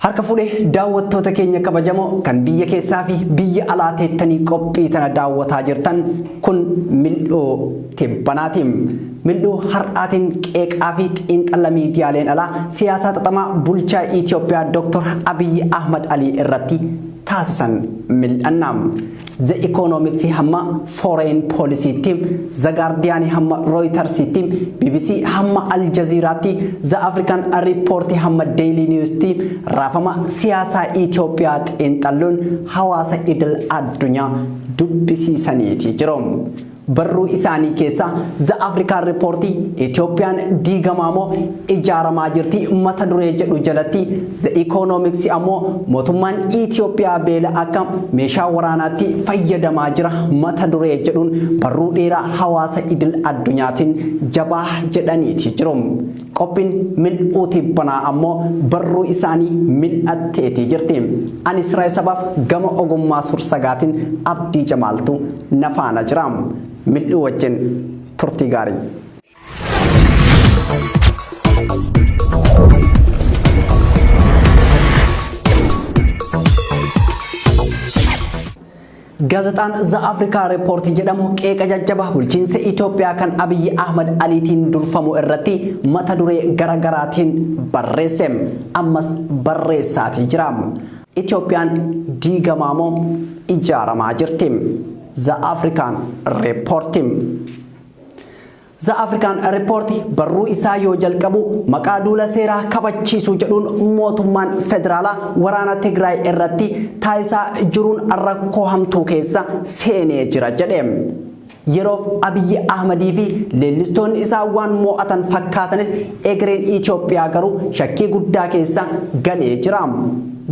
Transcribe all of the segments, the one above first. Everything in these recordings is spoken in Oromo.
Harka fuudhee daawwattoota keenya kabajamoo kan biyya keessaa fi biyya alaa teettanii qophii tana daawwataa jirtan kun mil'uu tibbanaatiin. Mil'uu har'aatiin qeeqaa fi xiinxala miidiyaaleen alaa siyaasaa xaxamaa bulchaa Itoophiyaa Dr. Abiyyi Ahmad Alii irratti taasisan mil'anna. The Economics hamma Foreign Policy'tti, The Guardian hamma Reuters'tti, BBC hamma Al Jazeeraatti, The African Report hamma Daily News'tti raafama siyaasaa Itoophiyaa xiinxalluun hawaasa idil addunyaa dubbisiisaniiti jiru. Barruu isaanii keessa The African Report Itoophiyaan diigamaa moo ijaaramaa jirti mata duree jedhu jalatti, The Economics ammoo mootummaan Itoophiyaa beela akka meeshaa waraanaatti fayyadamaa jira mata duree jedhuun barruu dheeraa hawaasa idil addunyaatiin jabaa jedhaniiti jiru. Qophiin mil'uu tibbanaa ammoo barruu isaanii mil'atteeti jirti. Ani Israa'el sabaaf gama ogummaa sursagaatiin Abdii Jamaaltu nafaana jira. Mil'uu wajjin turtii gaarii. Gaazexaan The Africa Report jedhamu qeeqa jajjabaa bulchiinsa Itoophiyaa kan Abiyyi Ahmad Aliitiin durfamu irratti mata duree garagaraatiin barreesse. Ammas barreessaatii jira. Itoophiyaan diigamaa moo ijaaramaa jirti? The African Report. The African Report barruu isaa yoo jalqabu maqaa duula seeraa kabachiisuu jedhuun mootummaan federaalaa waraana Tigraay irratti taasisaa jiruun rakkoo hamtuu keessa seenee jira jedhe. Yeroof Abiyyi Ahmadii fi leellistoonni isaa waan mo'atan fakkaatanis egereen Itoophiyaa garuu shakkii guddaa keessa galee jira.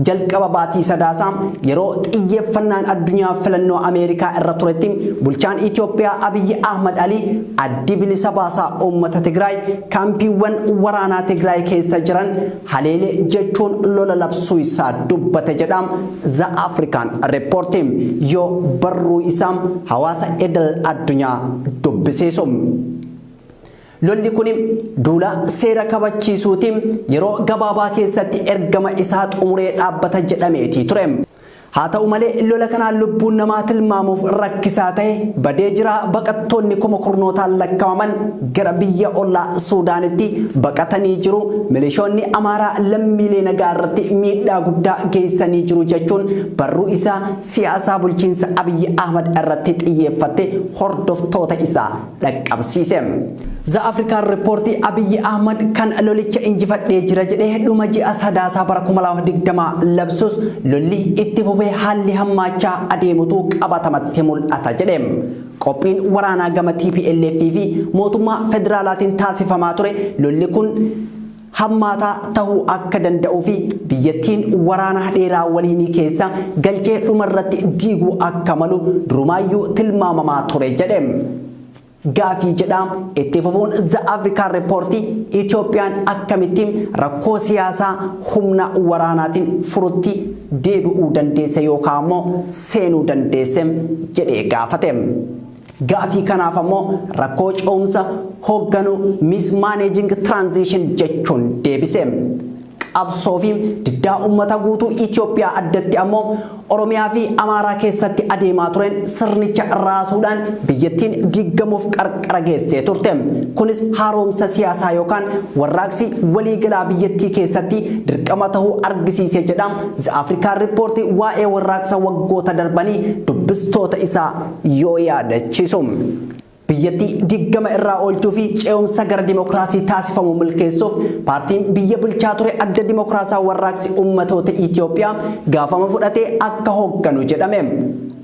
Jalqaba baatii Sadaasaa yeroo xiyyeeffannaan addunyaa filannoo Ameerikaa irra turetti bulchaan Itoophiyaa Abiyyi Ahmad Ali addi bilisa baasaa uummata Tigraay kaampiiwwan waraanaa Tigraay keessa jiran haleele jechuun lola labsuu isaa dubbate jedha The African Report yoo barruu isaa hawaasa idil addunyaa dubbisiisu. Lolli kun duula seera kabachiisuutiin yeroo gabaabaa keessatti ergama isaa xumuree dhaabbata jedhameetii ture. Haa ta'u malee lola kanaan lubbuun namaa tilmaamuuf rakkisaa ta'e badee jira. Baqattoonni kuma kurnootaan lakkaa'aman gara biyya ollaa Suudaanitti baqatanii jiru. Milishoonni Amaaraa lammiilee nagaa irratti miidhaa guddaa geessanii jiru jechuun barruu isaa siyaasaa bulchiinsa Abiyyi Ahmad irratti xiyyeeffatte hordoftoota isaa dhaqqabsiise. The African Report Abiyyi Ahmad kan lolicha injifadhee jira jedhee dhuma ji'a Sadaasaa bara 2020 labsus lolli itti fufee haalli hammaachaa adeemutu qabatamatti mul'ata jedhe. Qophiin waraanaa gama TPLF fi mootummaa federaalaatiin taasifamaa ture lolli kun hammaataa tahuu akka danda'uu fi biyyattiin waraana dheeraa waliinii keessa galchee dhumarratti diiguu akka malu durumaayyuu tilmaamamaa ture jedhe. Gaafii jedha itti fufuun The African Report Itoophiyaan akkamittiin rakkoo siyaasaa humna waraanaatiin furutti deebi'uu dandeesse yookaan immoo seenuu dandeesse jedhee gaafate. Gaafii kanaaf ammoo rakkoo ce'umsa hoogganuu mismanaging transition jechuun deebise. Qabsoo fi diddaa uummata guutuu Itoophiyaa addatti ammoo Oromiyaa fi Amaaraa keessatti adeemaa tureen sirnicha raasuudhaan biyyattiin diiggamuuf qarqara geessee turte. Kunis haaromsa siyaasaa yookaan warraaqsi waliigalaa biyyattii keessatti dirqama ta'uu argisiise jedha The African Report waa'ee warraaqsa waggoota darbanii dubbistoota isaa yoo yaadachiisu. Biyyattii diggama irraa oolchuu fi ce'umsa gara dimokiraasii taasifamu milkeessuuf paartiin biyya bulchaa ture adda dimokiraasaa warraaqsi uummatoota Itoophiyaa gaafama fudhatee akka hoogganu jedhame.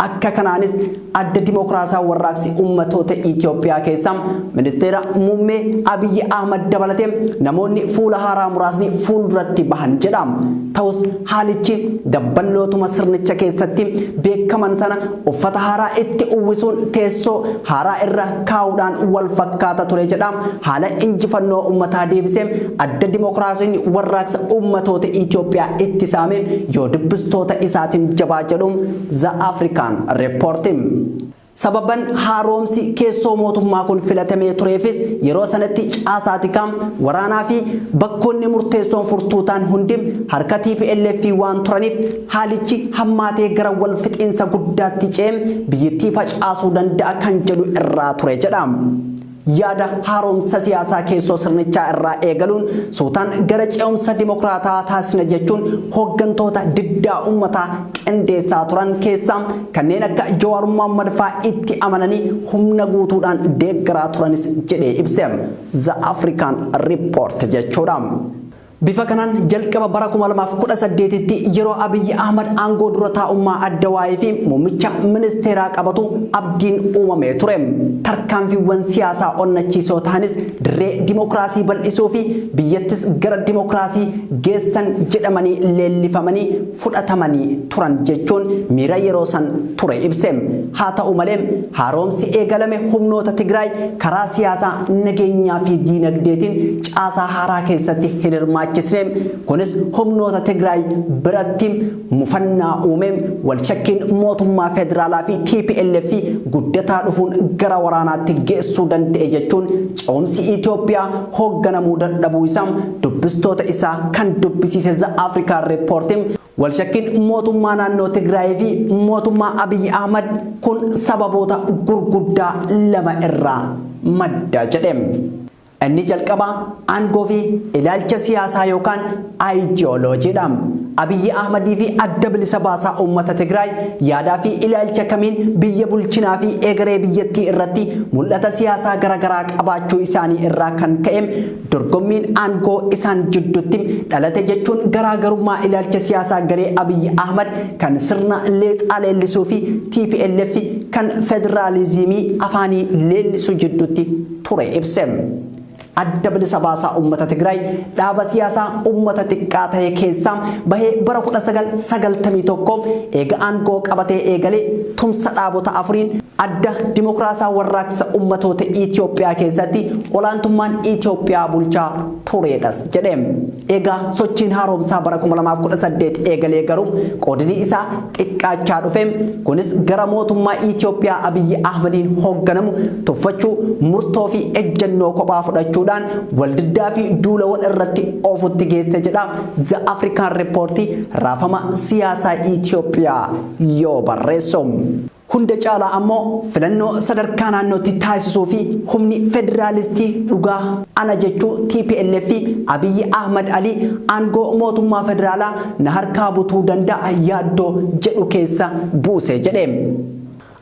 Akka kanaanis adda dimokiraasaa warraaqsi uummatoota Itoophiyaa keessaa ministeera muummee Abiyyi Ahmad dabalatee namoonni fuula haaraa muraasni fuulduratti bahan jedha. Ta'us haalichi dabballootuma sirnicha keessatti beekaman sana uffata haaraa itti uwwisuun teessoo haaraa irra kaa'uudhaan wal fakkaata ture jedha. Haala injifannoo uummataa deebisee adda dimokiraasiin warraaqsa uummatoota Itoophiyaa itti saame yoo dubbistoota isaatiin jabaa jedhu The African Report. Sababan haaromsi keessoo mootummaa kun filatamee tureefis yeroo sanatti caasaa tikaa, waraanaa fi bakkoonni murteessoon furtuu ta'an hundi harka tplf waan turaniif haalichi hammaatee gara wal fixiinsa guddaatti ce'ee biyyittii facaasuu danda'a kan jedhu irraa ture jedha. Yaada haaromsa siyaasaa keessoo sirnichaa irraa eegaluun suutaan gara ce'umsa dimokiraatawaa taasisna jechuun hooggantoota diddaa ummataa qindeessaa turan keessaa kanneen akka Jawaar Mohammad faa itti amananii humna guutuudhaan deeggaraa turanis jedhee ibse. The African Report jechuudha. Bifa kanaan jalqaba bara 2018tti yeroo Abiyyi Ahmad aangoo dura taa'ummaa ADWAI fi muummicha ministeeraa qabatu abdiin uumamee ture. Tarkaanfiiwwan siyaasaa onnachiisoo tahanis dirree dimokiraasii bal'isuu fi biyyattis gara dimokiraasii geessan jedhamanii leellifamanii fudhatamanii turan jechuun miira yeroo san ture ibse. Haa ta'u malee haaromsi eegalame humnoota Tigraay karaa siyaasaa, nageenyaa fi diinagdeetiin caasaa haaraa keessatti hin hirmaachisne. Kunis humnoota Tigraay biratti mufannaa uume. Walshakkiin mootummaa federaalaa fi tplf guddataa dhufuun gara waraanaatti geessuu danda'e jechuun ce'umsi Itoophiyaa hoogganamuu dadhabuu isaa dubbistoota isaa kan dubbisiise The African Report Walshakkiin mootummaa naannoo Tigraayii fi mootummaa Abiy Ahmad kun sababoota gurguddaa lama irraa madda jedhe. Inni jalqabaa aangoo fi ilaalcha siyaasaa yookaan ayidiyooloojiidha. Abiy Ahmadii fi Adda Bilisa Baasaa Uummata Tigraay yaadaa fi ilaalcha kamiin biyya bulchinaa fi egeree biyyattii irratti mul'ata siyaasaa garaagaraa qabaachuu isaanii irraa kan ka'e Dorgommiin aangoo isaan jiddutti dhalate jechuun garaagarummaa ilaalcha siyaasaa garee Abiy Ahmad kan sirna leexaa leellisuu fi tplf kan federaaliziimii afaanii leellisu jiddutti ture ibse. Adda Bilisa Baasaa Uummata Tigraay dhaaba siyaasaa uummata xiqqaa tahe keessaa bahee bara 1991 eega aangoo qabatee eegalee tumsa dhaabota afuriin Adda Dimokiraasaa Warraaqsa Ummatoota Itoophiyaa keessatti olaantummaan Itoophiyaa bulchaa tureedhas jedhe. Egaa sochiin haaromsaa bara 2018 eegalee garuu qoodni isaa xiqqaachaa dhufe. Kunis gara mootummaa Itoophiyaa Abiyyi Ahmadiin hoogganamu tuffachuu, murtoo fi ejjennoo kophaa fudhachuudhaan waldiddaa fi duula wal irratti oofutti geesse jedha The African Report raafama siyaasaa Itoophiyaa yoo barreessu. Hunda caalaa ammoo filannoo sadarkaa naannootti taasisuu fi humni federaalistii dhugaa ana jechuu tplf Abiyyi Ahmad Alii aangoo mootummaa federaalaa na harkaa butuu danda'a yaaddoo jedhu keessa buuse jedhe.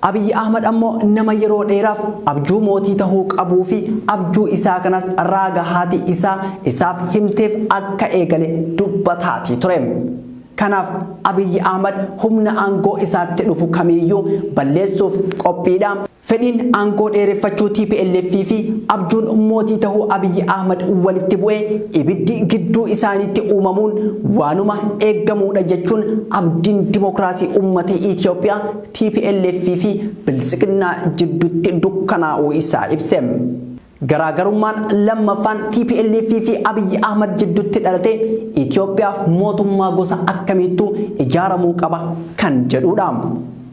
Abiyyi Ahmad ammoo nama yeroo dheeraaf abjuu mootii tahuu qabuu fi abjuu isaa kanas raaga haati isaa isaaf himteef akka eegale dubbataatii ture. Kanaaf Abiyyi Ahmad humna aangoo isaatti dhufu kamiiyyuu balleessuuf qophiidha. Fedhiin aangoo dheereffachuu tplf fi abjuun mootii tahuu Abiyyi Ahmad walitti bu'ee ibiddi gidduu isaaniitti uumamuun waanuma eeggamuudha jechuun abdiin dimokiraasii ummata Itoophiyaa tplf fi Biltsiginnaa jiddutti dukkanaa'uu isaa ibse. Garaagarummaan lammaffaan tplf fi Abiy Ahmad jiddutti dhalate Itoophiyaaf mootummaa gosa akkamiittu ijaaramuu qaba kan jedhuudha.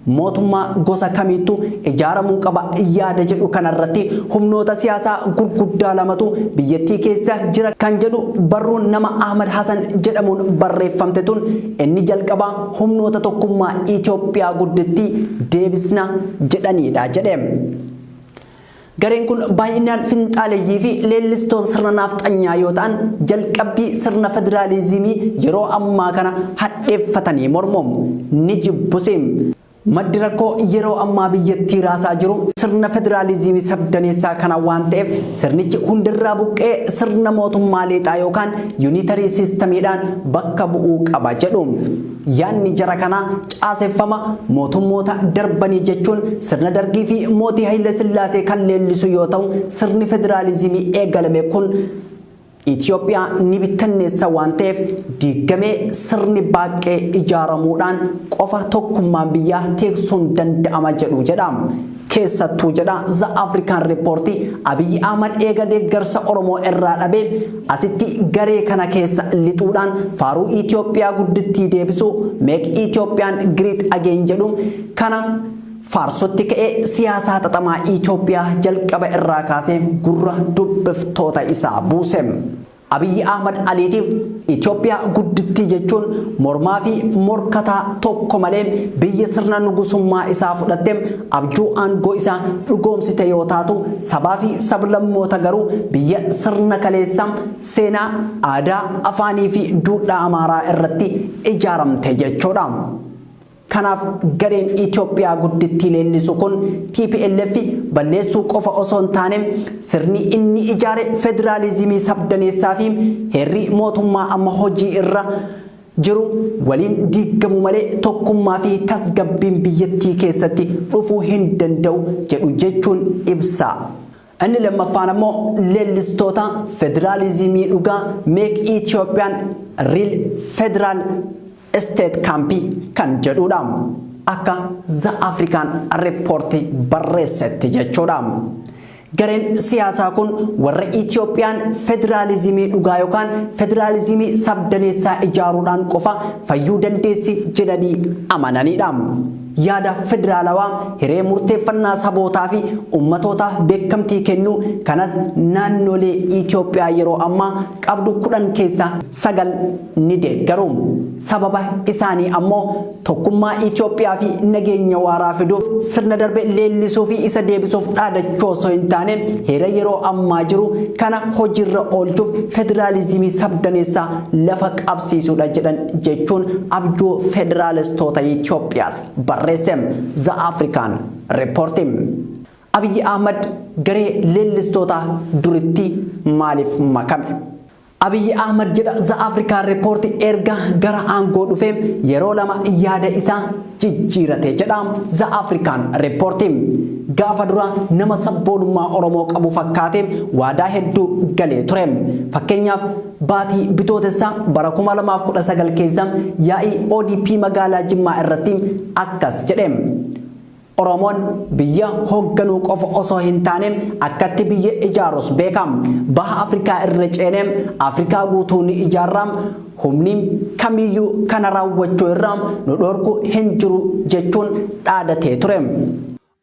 Mootummaa gosa kamiittu ijaaramuu qaba yaada jedhu kanarratti humnoota siyaasaa gurguddaa lamatu biyyattii keessa jira kan jedhu barruun nama Ahmad Hasan jedhamuun barreeffamte tun inni jalqabaa humnoota tokkummaa Itoophiyaa guddittii deebisna jedhaniidha jedhe. Gareen kun baay'inaan finxaaleyyii fi leellistoota sirna naafxanyaa yoo ta'an, jalqabbii sirna federaaliizimii yeroo ammaa kana hadheeffatanii mormu. Ni jibbus. Maddi rakkoo yeroo ammaa biyyattii raasaa jiru sirna federaaliizimii sabdaneessaa kana waan ta'eef sirnichi hunderraa buqqa'ee sirna mootummaa leexaa yookaan yuunitarii siistamiidhaan bakka bu'uu qaba jedhu. Yaadni jara kanaa caaseffama mootummoota darbanii jechuun sirna Dargii fi mootii Hayilasillaasee kan leellisu yoo ta'u, sirni federaalizimii eegalame kun Itoophiyaa ni bittanneessa waan ta'eef diiggamee sirni baaqqee ijaaramuudhaan qofa tokkummaan biyyaa tiiksuun danda'ama jedhu jedha. Keessattuu jedha The African Report Abiy Ahmad eega deeggarsa Oromoo irraa dhabee asitti garee kana keessa lixuudhaan faaruu Itoophiyaa guddittii deebisuu Make Ethiopian Great Again jedhu kana faarsutti ka'ee siyaasaa xaxamaa Itoophiyaa jalqaba irraa kaasee gurra dubbiftoota isaa buuse. Abiyyi Ahmad Aliitiif Itoophiyaa guddittii jechuun mormaa fi morkataa tokko malee biyya sirna nugusummaa isaa fudhatte abjuu aangoo isaa dhugoomsite yoo taatu, sabaa fi sablammoota garuu biyya sirna kaleessa seenaa, aadaa, afaanii fi duudhaa Amaaraa irratti ijaaramte jechuudha. Kanaaf gareen Itoophiyaa guddittii leellisu kun TPLF balleessuu qofa osoo hin taane sirni inni ijaare federaalizimii sabdaneessaa fi heerri mootummaa amma hojii irra jiru waliin diigamu malee tokkummaa fi tasgabbiin biyyattii keessatti dhufuu hin danda'u jedhu jechuun ibsa. Inni lammaffaan ammoo leellistoota federaalizimii dhugaa, Make Ethiopian Real Federal State Camp kan jedhudha. Akka The African Report barreessetti jechuudha. Gareen siyaasaa kun warra Itoophiyaan federaalizimii dhugaa yookaan federaalizimii sabdaneessaa ijaaruudhaan qofa fayyuu dandeessi jedhanii amananidha. Yaada federaalawaa hiree murteeffannaa sabootaa fi ummatootaaf beekamtii kennuu kanas naannolee Itoophiyaa yeroo ammaa qabdu 10 keessaa 9 ni deeggaru. Sababa isaanii ammoo tokkummaa Itoophiyaa fi nageenya waaraa fiduuf sirna darbe leellisuu fi isa deebisuuf dhaadachuu osoo hin taane heera yeroo ammaa jiru kana hojiirra oolchuuf federaalizimii sabdaneessaa lafa qabsiisuudha jedhan jechuun abjuu federaalistoota Itoophiyaas barreesse The African Report. Abiyyi Ahmad garee leellistoota duritti maaliif makame? Abiyyi Ahmad, jedha The African Report, erga gara aangoo dhufe yeroo lama yaada isaa jijjiirate jedha The African Report. Gaafa dura nama sabboonummaa Oromoo qabu fakkaate waadaa hedduu galee ture. Fakkeenyaaf, baatii Bitootessaa bara 2019 keessa yaa'ii ODP magaalaa Jimmaa irratti akkas jedhe. Oromoon biyya hoogganuu qofa osoo hin taane akkatti biyya ijaarus beeka. Baha Afrikaa irra ceenee Afrikaa guutuu ni ijaarra. Humni kamiyyuu kana raawwachuu irraa nu dhorku hin jiru jechuun dhaadatee ture.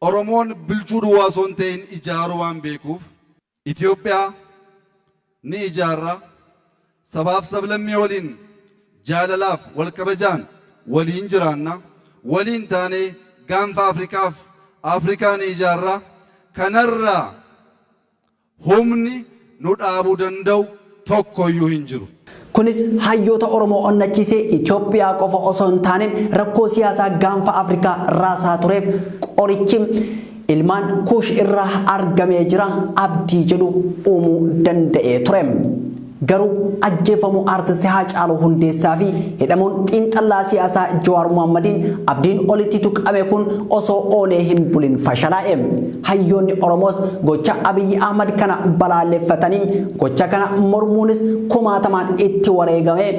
Oromoon bulchuu duwwaa osoo hin ta'in ijaaruu waan beekuuf, Itoophiyaa ni ijaarra. Sabaaf sablammii waliin jaalalaaf wal kabajaan waliin jiraanna. Waliin taanee gaanfa Afrikaaf Afrikaa ni ijaarra. Kanarraa humni nu dhaabuu danda'u tokkoyyuu hin jiru. Kunis hayyoota Oromoo onnachiisee Itoophiyaa qofa osoo hin taane rakkoo siyaasaa gaanfa Afrikaa raasaa tureef qorichi ilmaan Kuush irraa argamee jira abdii jedhu uumuu danda'ee ture. Garuu ajjeefamuu aartisti Haacaaluu Hundeessaa fi hidhamuun xiinxallaa siyaasaa Jawaar Mohammadiin abdiin olitti tuqame kun osoo oolee hin bulin fashalaa'e. Hayyoonni Oromoos gocha Abiyyi Ahmad kana balaaleffatanii gocha kana mormuunis kumaatamaan itti wareegamee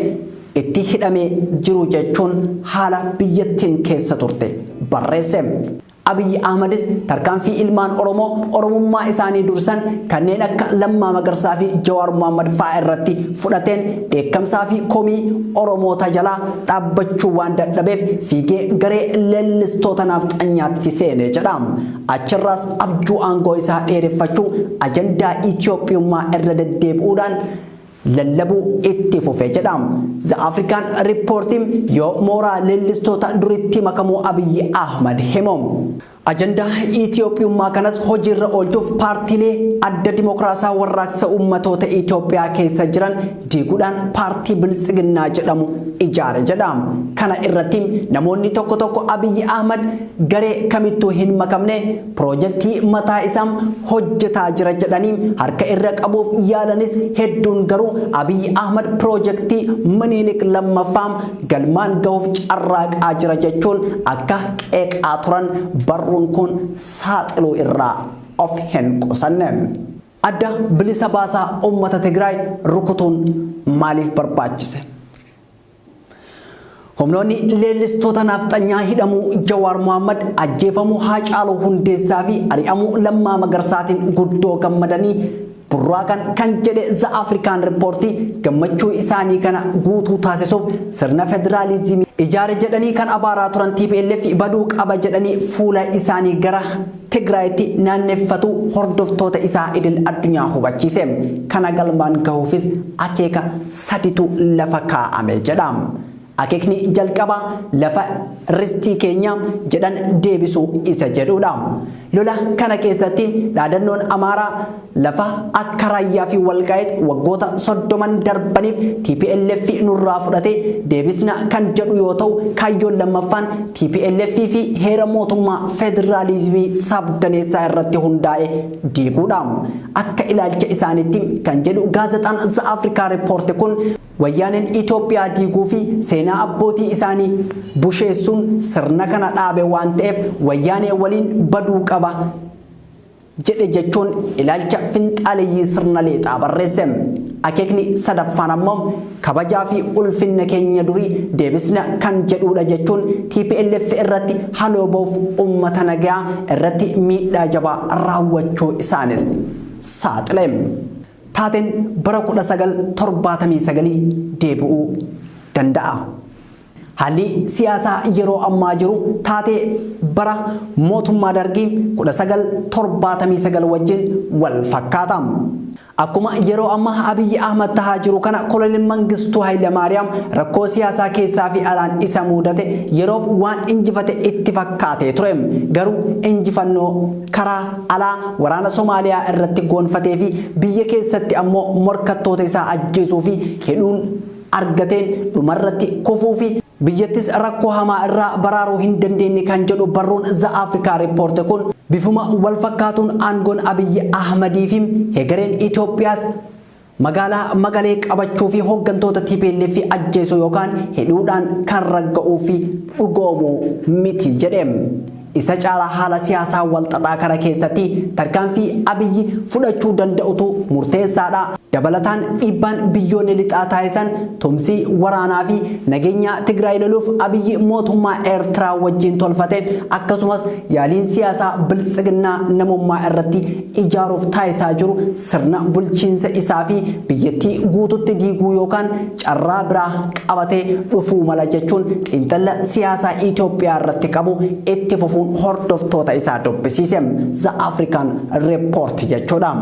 itti hidhamee jiru jechuun haala biyyattiin keessa turte barreesse. Abiyyi Ahmadis tarkaanfii ilmaan Oromoo Oromummaa isaanii dursan kanneen akka Lammaa Magarsaa fi Jawaar Mohammad fa'aa irratti fudhateen dheekkamsaa fi komii Oromoota jalaa dhaabbachuu waan dadhabeef fiigee garee leellistoota naafxanyaatti seene jedha. Achirraas abjuu aangoo isaa dheereffachuu ajandaa Itoophiyummaa irra deddeebi'uudhaan lallabuu itti fufe jedha. The African Report yoo mooraa leellistoota duritti makamuu Abiyyi Ahmad himu. Ajandaa Itoophiyummaa kanas hojiirra oolchuuf paartiilee Adda Dimokiraasaa Warraaqsa Uummatoota Itoophiyaa keessa jiran diiguudhaan paartii Biltsiginnaa jedhamu ijaare jedha. Kana irratti namoonni tokko tokko Abiyyi Ahmad garee kamittuu hin makamne, piroojeektii mataa isaa hojjetaa jira jedhanii harka irra qabuuf yaalanis, hedduun garuu Abiyyi Ahmad piroojeektii Minilik lammaffaa galmaan gahuuf carraaqaa jira jechuun akka qeeqaa turan barruun kun saaxiluu irraa of hin qusanne. Adda Bilisa Baasaa Uummata Tigraay rukutuun maaliif barbaachise? Humnoonni leellistoota naafxanyaa hidhamuu Jawaar Mohammad, ajjeefamuu Haacaaluu Hundeessaa fi ari'amuu Lammaa Magarsaatiin guddoo gammadanii Burraaqan kan jedhe The African Report gammachuu isaanii kana guutuu taasisuuf sirna federaalizimii ijaare jedhanii kan abaaraa turan TPLF baduu qaba jedhanii fuula isaanii gara Tigraayitti naanneffatu hordoftoota isaa idil addunyaa hubachiise. Kana galmaan gahuufis akeeka saditu lafa kaa'ame jedha. Akeekni jalqabaa lafa ristii keenya jedhan deebisuu isa jedhudha. Lola kana keessatti dhaadannoon Amaaraa lafa akka Raayyaa fi Walqaayit waggoota 30n darbaniif TPLF nurraa fudhate deebisna kan jedhu yoo ta'u, kaayyoon lammaffaan TPLF fi heera mootummaa federaalizimii sabdaneessaa irratti hundaa'e diiguudha. Akka ilaalcha isaaniitti kan jedhu gaazexaan The Africa Report kun, Wayyaaneen Itoophiyaa diiguu fi seenaa abbootii isaanii busheessuun sirna kana dhaabe waan ta'eef Wayyaanee waliin baduu qaba jedhe jechuun ilaalcha finxaaleyyii sirna leexaa barreesse. Akeekni sadaffaan ammoo kabajaa fi ulfinna keenya durii deebisna kan jedhuudha jechuun TPLF irratti haloo ba'uuf ummata nagayaa irratti miidhaa jabaa raawwachuu isaanis saaxile. Taateen bara 1979 deebi'uu danda'a. Haalli siyaasaa yeroo ammaa jiru taatee bara mootummaa Dargii 1979 wajjin wal fakkaata. Akkuma yeroo ammaa Abiyyi Ahmad tahaa jiru kana Koloneel Mangistuu Hayilamaariyaam rakkoo siyaasaa keessaa fi alaan isa muudate yeroof waan injifate itti fakkaatee ture. Garuu injifannoo karaa alaa waraana Somaaliyaa irratti goonfatee fi biyya keessatti ammoo morkattoota isaa ajjeesuu fi hidhuun argateen dhumarratti kufuu fi biyyattis rakkoo hamaa irraa baraaruu hin dandeenye kan jedhu barruun The Africa Report kun, bifuma wal fakkaatuun aangoon Abiyyi Ahmadii fi hegereen Itoophiyaas magaalaa Maqalee qabachuu fi hooggantoota TPLF ajjeesuu yookaan hidhuudhaan kan ragga'uu fi dhugoomu miti jedhe. Isa caalaa haala siyaasaa walxaxaa kana keessatti tarkaanfii Abiyyi fudhachuu danda'utu murteessaadha. Dabalataan dhiibbaan biyyoonni lixaa taasisan, tumsi waraanaa fi nageenyaa Tigraay loluuf Abiyyi mootummaa Eertiraa wajjin tolfate, akkasumas yaaliin siyaasaa biltsiginnaa namummaa irratti ijaaruuf taasisaa jiru sirna bulchiinsa isaa fi biyyattii guututti diiguu yookaan carraa biraa qabatee dhufuu mala jechuun xiinxalla siyaasaa Itoophiyaa irratti qabu itti fufuun hordoftoota isaa dubbisiise. The African Report jechuudha.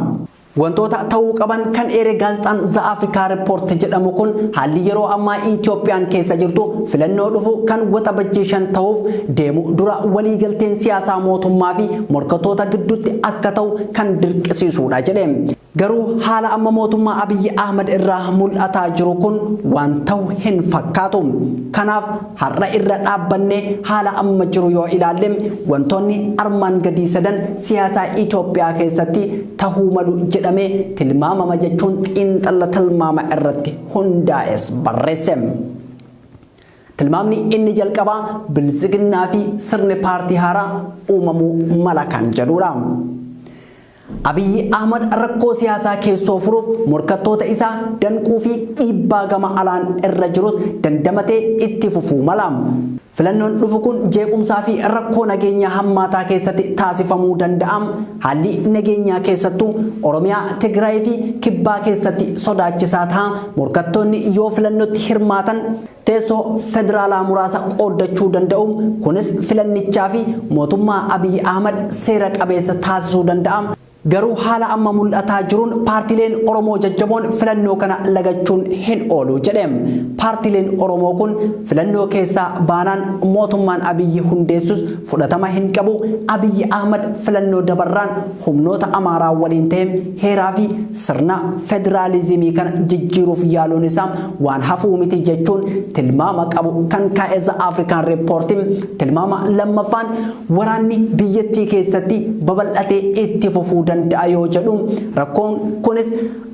Wantoota ta'uu qaban kan eere gaazexaan The Africa Report jedhamu kun, haalli yeroo ammaa Itoophiyaan keessa jirtu filannoo dhufu kan Waxabajjii 5 ta'uuf deemu dura waliigalteen siyaasaa mootummaa fi morkattoota gidduutti akka ta'u kan dirqisiisuudha jedhe. Garuu haala amma mootummaa Abiyyi Ahmad irraa mul'ataa jiru kun waan ta'u hin fakkaatu. Kanaaf har'a irra dhaabbannee haala amma jiru yoo ilaalle, wantoonni armaan gadii sadan siyaasaa Itoophiyaa keessatti tahuu malu jedhamee tilmaamama jechuun xiinxalla tilmaama irratti hundaa'es barreesse. Tilmaamni inni jalqabaa biltsiginnaa fi sirni paartii haaraa uumamuu mala kan jedhudha. Abiyyi Ahmad rakkoo siyaasaa keessoo furuuf morkattoota isaa danquu fi dhiibbaa gama alaan irra jirus dandamatee itti fufuu mala. Filannoon dhufu kun jeequmsaa fi rakkoo nageenyaa hammaataa keessatti taasifamuu danda'a. Haalli nageenyaa keessattuu Oromiyaa, Tigraay fi Kibbaa keessatti sodaachisaa ta'a. Morkattoonni yoo filannotti hirmaatan teessoo federaalaa muraasa qooddachuu danda'u. Kunis filannichaa fi mootummaa Abiy Ahmad seera qabeessa taasisuu danda'a. Garuu haala amma mul'ataa jiruun paartiileen Oromoo jajjaboon filannoo kana lagachuun hin oolu jedhe. Paartiileen Oromoo kun filannoo keessaa baanaan mootummaan Abiyyi hundeessus fudhatama hin qabu. Abiyyi Ahmad filannoo dabarraan humnoota Amaaraa waliin ta'e heeraa fi sirna federaalizimii kana jijjiiruuf yaaluun isaa waan hafuu miti jechuun tilmaama qabu kan kaa'e The African Report, tilmaama lammaffaan waraanni biyyattii keessatti babal'atee itti fufuu danda'a yoo jedhu, rakkoon kunis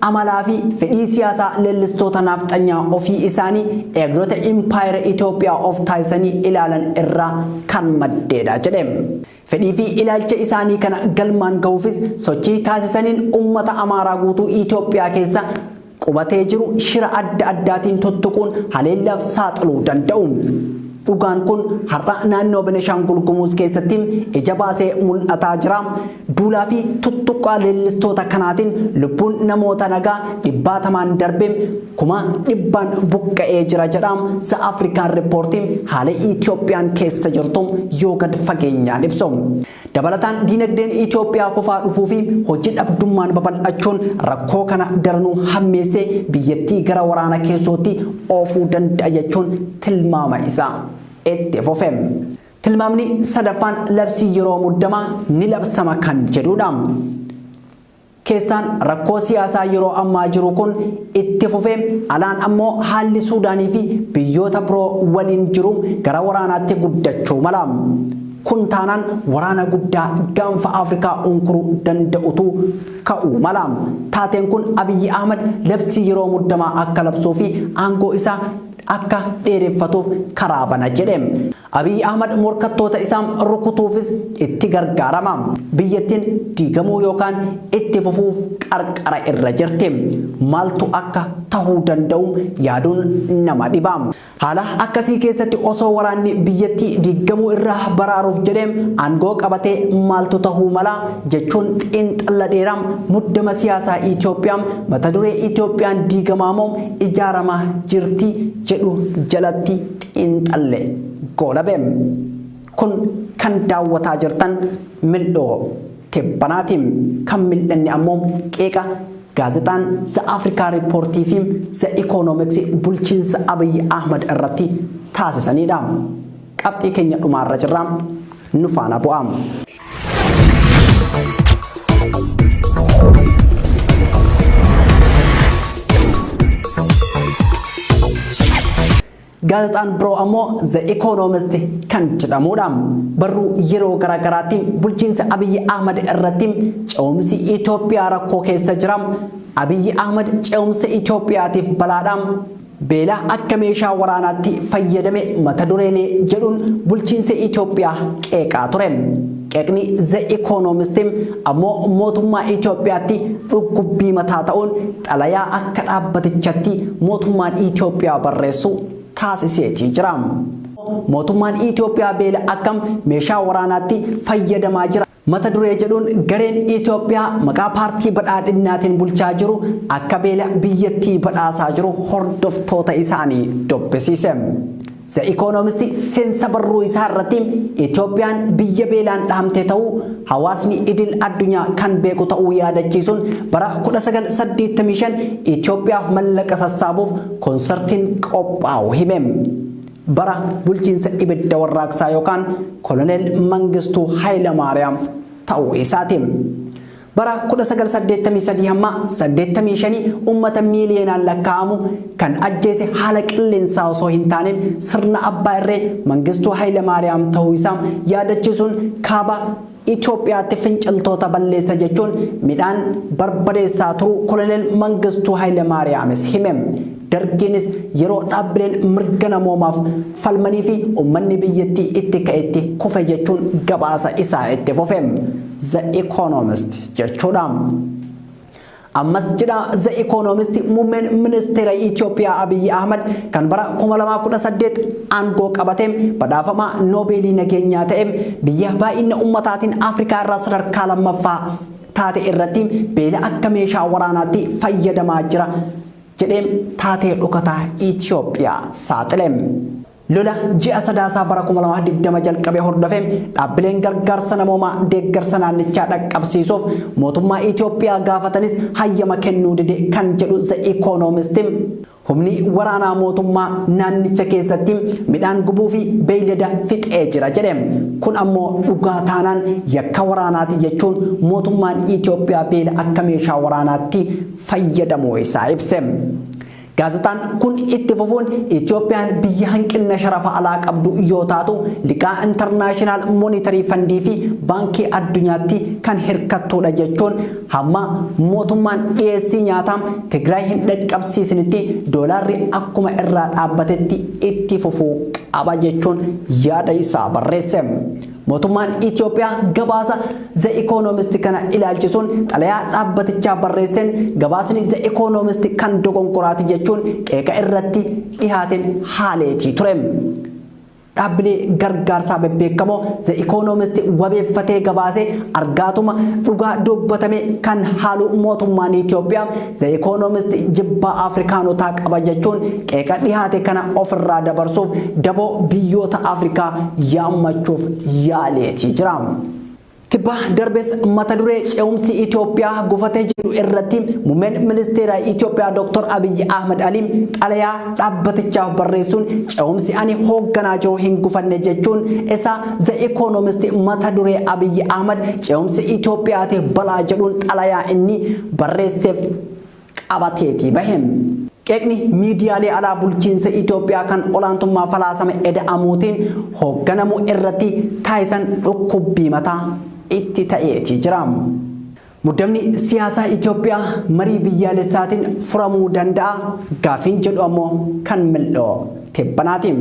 amalaa fi fedhii siyaasaa leellistoota naafxanyaa ofii isaanii eegdota impaayera Itoophiyaa of taasisanii ilaalan irraa kan maddeedha jedhe. Fedhii fi ilaalcha isaanii kana galmaan gahuufis sochii taasisaniin uummata Amaaraa guutuu Itoophiyaa keessa qubatee jiru shira adda addaatiin tuttuquun haleellaaf saaxiluu danda'u. Dhugaan kun har'a naannoo Benishaangul Gumuz keessatti ija baasee mul'ataa jira. Duulaa fi tuttuqqaa leellistoota kanaatiin lubbuun namoota nagaa dhibbaatamaan darbe kuma dhibbaan buqqa'ee jira jedha The African Report haala Itoophiyaan keessa jirtu yoo gad fageenyaan ibsu. Dabalataan diinagdeen Itoophiyaa kufaa dhufuu fi hojii dhabdummaan babal'achuun rakkoo kana daranuu hammeessee biyyattii gara waraana keessootti oofuu danda'a jechuun tilmaama isaa itti fufe. Tilmaamni sadaffaan labsii yeroo muddamaa ni labsama kan jedhudha. Keessaan rakkoo siyaasaa yeroo ammaa jiru kun itti fufee alaan ammoo haalli Suudaanii fi biyyoota biroo waliin jiru gara waraanaatti guddachuu mala. Kun taanaan waraana guddaa gaanfa Afrikaa unkuruu danda'utu ka'uu mala. Taateen kun Abiyyi Ahmad labsii yeroo muddamaa akka labsuu fi aangoo isaa akka dheereffatuuf karaa bana jedhe. Abiy Ahmad morkattoota isaa rukutuufis itti gargaarama. Biyyattiin diigamuu yookaan itti fufuuf qarqara irra jirti. Maaltu akka tahuu danda'u yaaduun nama dhiba. Haala akkasii keessatti osoo waraanni biyyattii diigamuu irraa baraaruuf jedhee aangoo qabatee maaltu tahuu mala jechuun xiinxalla dheeraa muddama siyaasaa Itoophiyaa mata duree Itoophiyaan diigamaa moo ijaaramaa jirti jedhu jalatti xiinxalle goolabe. Kun kan daawwataa jirtan mil'oo tibbanaati. Kan mil'anne ammoo qeeqa gaazexaan The Africa Report fi The Economics bulchiinsa Abiy Ahmad irratti taasisanidha. Qabxii keenya dhumaarra jirra. Nu faana bu'aa. Gaazexaan biroo ammoo The Economist kan jedhamudha. Barruu yeroo garaagaraatti bulchiinsa Abiyyi Ahmad irratti ce'umsi Itoophiyaa rakkoo keessa jira. Abiyyi Ahmad ce'umsa Itoophiyaatiif balaadha. Beela akka meeshaa waraanaatti fayyadame mata dureelee jedhuun bulchiinsa Itoophiyaa qeeqaa ture. Qeeqni The Economist ammoo mootummaa Itoophiyaatti dhukkubbii mataa ta'uun xalayaa akka dhaabbatichatti mootummaan Itoophiyaa barreessu taasiseetii jira. Mootummaan Itoophiyaa beela akkam meeshaa waraanaatti fayyadamaa jira. Mata duree jedhuun gareen Itoophiyaa maqaa paartii badhaadhinnaatiin bulchaa jiru akka beela biyyattii badhaasaa jiru hordoftoota isaanii dubbisiise. The Economist seensa barruu isaa irratti Itoophiyaan biyya beelaan dhahamte ta'uu hawaasni idil addunyaa kan beeku ta'uu yaadachiisuun bara 1985 Itoophiyaaf mallaqa sassaabuuf konsartiin qophaa'u hime. Bara bulchiinsa ibidda warraaqsaa yookaan Koloneel Mangistuu Hayilamaariyaam ta'uu isaati. Bara 1983 hamma 85 uummata miiliyoonaan lakkaa'amu kan ajjeese haala qilleensaa osoo hin taane sirna abbaa irree Mangistuu Hayilamaariyaam ta'uu isaa yaadachiisuun kaaba Itoophiyaatti finciltoota balleessa jechuun midhaan barbadeessaa turuu Koloneel Mangistuu Hayilamaariyaamis hime. Dargiinis yeroo dhaabbileen mirga namoomaaf falmanii fi uummanni biyyattii itti ka'etti kufe jechuun gabaasa isaa itti fufe. The Economist jechuudha. Ammas jedha The Economist muummeen ministeera Itoophiyaa Abiyyi Ahmad kan bara 2018 aangoo qabate badhaafamaa Noobeelii nageenyaa ta'e biyya baay'ina ummataatiin Afrikaa irraa sadarkaa lammaffaa taate irratti beela akka meeshaa waraanaatti fayyadamaa jira jedhee taatee dhokataa Itoophiyaa saaxile. Lola ji'a Sadaasaa bara 2020 jalqabe hordofee dhaabbileen gargaarsa namoomaa deeggarsa naannichaa dhaqqabsiisuuf mootummaa Itoophiyaa gaafatanis hayyama kennuu dide kan jedhu The Economist humni waraanaa mootummaa naannicha keessatti midhaan gubuu fi beeylada fixee jira jedhe. Kun ammoo dhugaa taanaan yakka waraanaati jechuun mootummaan Itoophiyaa beela akka meeshaa waraanaatti fayyadamuu isaa ibse. Gaazexaan kun itti fufuun Itoophiyaan biyya hanqina sharafa alaa qabdu yoo taatu liqaa International Monetary Fundii fi Baankii Addunyaatti kan hirkattudha jechuun hamma mootummaan dhiyeessii nyaataa Tigraay hin dhaqqabsiisnitti doolaarri akkuma irraa dhaabbatetti itti fufuu qaba jechuun yaada isaa barreesse. Mootummaan Itoophiyaa gabaasa The Economist kana ilaalchisuun xalayaa dhaabbatichaa barreesseen gabaasni The Economist kan dogongoraati jechuun qeeqa irratti dhihaateen haaleetii ture. Dhaabbilee gargaarsaa bebbeekamoo The Economist wabeeffatee gabaase argaatuma dhugaa dubbatame kan haalu mootummaan Itoophiyaa The Economist jibbaa Afrikaanotaa qaba jechuun qeeqa dhihaate kana ofirraa dabarsuuf daboo biyyoota Afrikaa yaammachuuf yaaleetii jira. Tibba darbes mata duree ce'umsi Itoophiyaa gufate jedhu irratti muummeen ministeera Itoophiyaa Dr. Abiyyi Ahmad Ali xalayaa dhaabbatichaaf barreessuun ce'umsi ani hoogganaa jiru hin gufanne jechuun isa The Economist mata duree Abiyyi Ahmad ce'umsi Itoophiyaatiif balaa jedhuun xalayaa inni barreesseef qabateetii bahe. Qeeqni miidiyaalee alaa bulchiinsa Itoophiyaa kan olaantummaa falaasama eda'amuutiin hoogganamu irratti taasisan dhukkubbii mataa itti ta'eetii jira. Muddamni siyaasaa Itoophiyaa marii biyyaalessaatiin furamuu danda'a gaafiin jedhu ammoo kan mil'oo tibbanaati.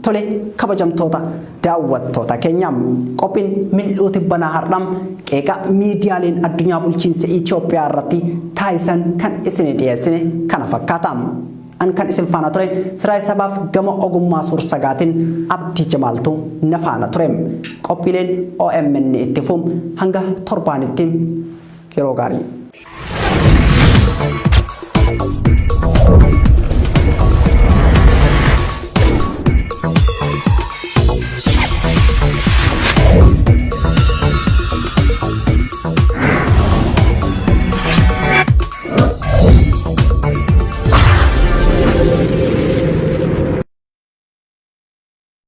Tole, kabajamtoota daawwattoota keenya, qophiin mil'uu tibbanaa har'aa qeeqa miidiyaaleen addunyaa bulchiinsa Itoophiyaa irratti taasisan kan isin dhiyeessine kana fakkaata. An kan isin faana ture Siraay Sabaaf, gama ogummaa suur-sagaatiin Abdii Jamaaltu na faana ture. Qophiileen OMN itti fuum hanga torbaanitti yeroo gaarii.